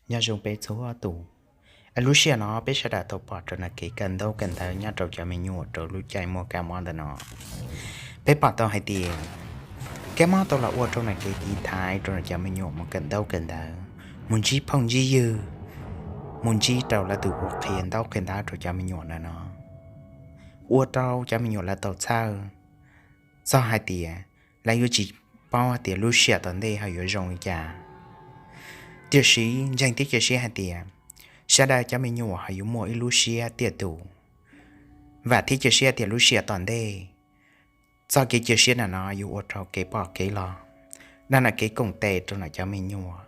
Nyob zoo peb txhua tus, es lub sij hawm no peb sawv daws tau pom rau nam kev kawm ntaub kawm ntawv nyob rau cov me nyuam rau lub caij muaj kab mob ntawm no. Peb pom tau hais tias kab mob tau los ua rau nam kev tiv thaiv rau nam cov me nyuam mus kawm ntaub kawm ntawv, mus ntsib phooj ntsib ywg, mus ntsib rau lawv tus ua qhia ntaub qhia ntawv rau cov me nyuam ntawm no, ua rau cov me nyuam lawv tau txhawj txog hais tias lawv yuav tsis paub hais tias lub sij hawm tom ntej ho yuav zoo li cas. Tiam sis ntseeg thiab cia siab hais tias sawv daws cov me nyuam ho yuav muaj ib lub siab tiaj tus, vam thiab cia siab tias lub sij hawm tom ntej txoj kev cia siab ntawm no yuav ua rau kev pom kev los, rau nam kev koom tes rau nam cov me nyuam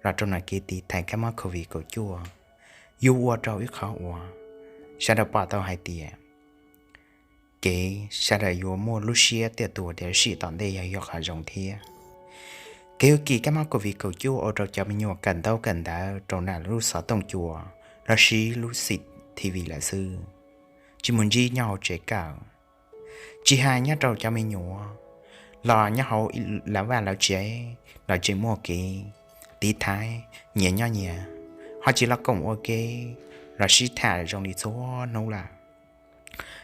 los rau nam kev tiv thaiv kab mob covid kaum cuaj, yuav ua rau ib qhov uas sawv daws pom tau hais tias kev sawv daws yuav muaj lub siab tiaj tus tias lub sij hawm tom ntej yog yog qhov zoo thiab. Kev ua kis kab mob covid kaum cuaj ua rau cov me nyuam kawm ntaub kawm ntawv rau nam lub xov tooj cua lossis lub xim T V lawm xwb, tsis mus ntsib nyob hauv tsev kawm, tsis hais nyob rau cov me nyuam los nyob hauv lawv vaj lawv tsev los tseem muaj kev tiv thaiv, nyias nyob nyias, ho tsis los koom ua ke los sib tham zoo li txhua hnub lawm.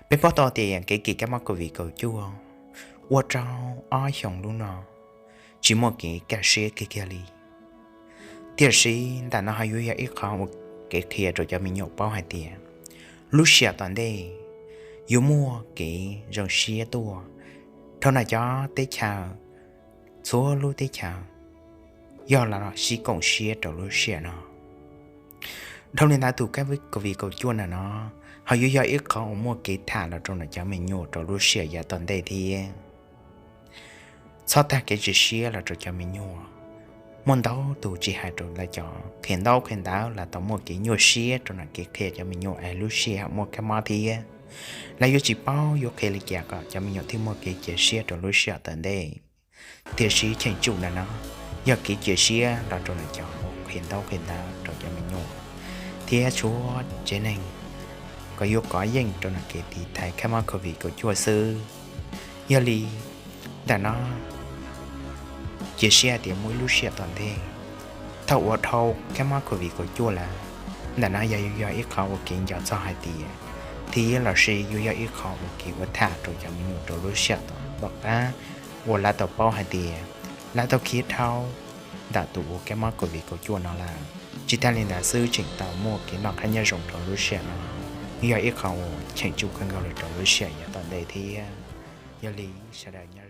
Peb paub tau tias kev kis kab mob covid kaum cuaj ua rau ob xyoos lub no tsis muaj kev kaj siab kiag kiag li. Tiam sis ntawm no ho yuav yog ib qhov ua kev qhia rau cov me nyuam paub hais tias lub sij hawm tom ntej yuav muaj kev zoo siab tuaj rau nam cov teb chaws, txhua lub teb chaws, yog los sib koom siab rau lub sij hawm no. Dhau li ntawd tus kab mob covid kaum cuaj ntawm no ho yuav yog ib qhov uas muaj kev tham los rau nam cov me nyuam rau lub sij hawm yav tom ntej thiab. Txhob tag kev cia siab los rau cov me nyuam. Muaj ntau tus tsis hais rau lawv cov qhia ntaub qhia ntawv los tau muaj kev nyuaj siab rau nam kev qhia cov me nyuam es lub sij hawm muaj kab mob thiab. Lawv yuav tsis paub yuav qhia li cas kom cov me nyuam thiaj muaj kev cia siab rau lub sij hawm tom ntej. Tiam sis cheem tsum ntawm no yog kev cia siab los rau nam cov qhia ntaub qhia ntawv rau cov me nyuam thiab tshuav tsev neeg kom yuav kov yeej rau nam kev tiv thaiv kab mob covid kaum cuaj xwb. Yog li ntawm no cia siab tias muaj ib lub sij hawm tom ntej thaum uas dhau kab mob covid kaum cuaj lawm, ntawm no yog yuav yog ib qhov ua kev nco txog hais tias thiab los sis yuav yog ib qhov ua kev ua tham rau cov me nyuam rau lub sij hawm tom qab uas lawv tau paub hais tias lawv tau khiav dhau ntawm tus ua kab mob covid kaum cuaj no lawm. Tsis tag li ntawd xwb tseem tau muaj kev noj qab nyob zoo rau lub sij hawm no, yog ib qhov uas cheem tsum kawg nkaus li rau lub sij hawm yav tom ntej thiab. Yog li sawv daws nyob